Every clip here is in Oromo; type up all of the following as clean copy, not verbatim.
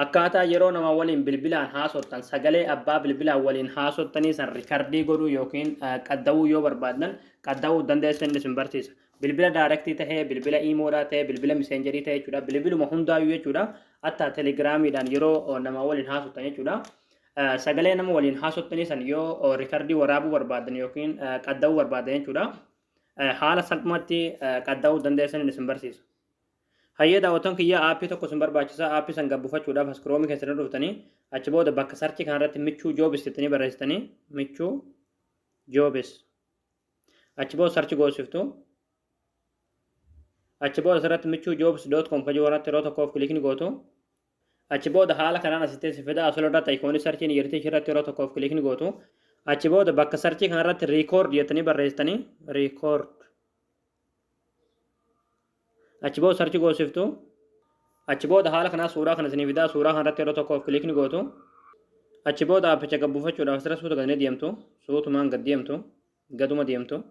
Akkaataa yeroo nama waliin bilbilaan haasottan sagalee abbaa bilbilaan waliin haasottanii san rikardii godhuu yookiin qadda'uu yoo barbaaddan qadda'uu dandeessan inni isin barsiisa. Bilbila daarektii tahee, bilbila iimoodhaa tahee, bilbila miseenjerii tahee jechuudha. Bilbiluma hundaayyuu jechuudha. Hatta telegiraamiidhaan yeroo nama waliin haasottan jechuudha. Sagalee nama waliin haasottanii san yoo rikardii waraabuu barbaaddan yookiin qadda'uu barbaaddan jechuudha. Haala salphumatti qadda'uu dandeessan inni isin barsiisa. Hayyee daawwattoon kiyya, aappii tokko isin barbaachisa. Aappii san gabbufachuudhaaf as Kiroomii keessatti dhuftanii, achi booda bakka search kanarratti Michuu Jobs jettanii barreessitanii, Michuu Jobs, achi booda search goosiftu. Achi booda asirratti michuujobs.com kan jiru irratti yeroo tokkoof click ni gootu. Achi booda haala kanaan asitti si fida. Asirratti irratti ikoonii searchiin jirti, ishirratti yeroo tokkoof click ni gootu. Achi booda bakka search kanarratti record jettanii barreessitanii, record, achi booda search goosiftu. Achi booda haala kanaa suuraa kana isinii fidaa. Suuraa kanarratti yeroo tokkoof click ni gootu. Achi booda aappicha gabbuufachuudhaaf asirra suuta gad deemtu, suutumaan gad deemtu, gaduma deemtu,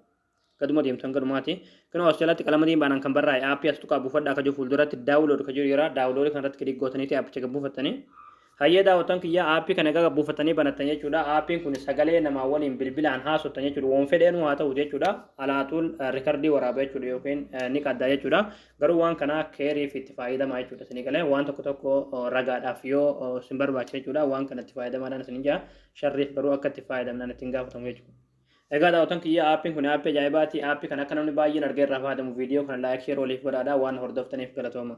gaduma deemtu hanga dhumaati. Kunoo as jalatti qalama diimaadhaan kan barraa'e aappii as tuqaa buufadhaa kan jiru fuulduratti download kan jiru jira. Download kanarratti click gootaniiti aappicha gabbuufattanii. Hayyee daawwattoon kiyya, aappii kana egaa gabbuufatanii banattan jechuudha. Aappiin kun sagalee namaa waliin bilbilaan haasottan jechuudha. Waan fedheenuu haa ta'u jechuudha. Alaaxuun rikardii waraaba jechuudha yookiin ni qaddaa jechuudha. Garuu waan kana keeriif itti fayyadamaa jechuudha. Isinii galee, waan tokko tokko ragaadhaaf yoo isin barbaachisa jechuudha. Waan kana itti fayyadamaadhaan isin jaa, sharriif garuu akka itti fayyadamnaan ittiin gaafatamu jechuudha. Egaa daawwattoon kiyya, aappiin kun aappii ajaa'ibaati. Aappii kana akka namni baay'een argee irraa fayyadamu viidiyoo kana like, share waliif godhaadha. Waan hordoftaniif galatooma.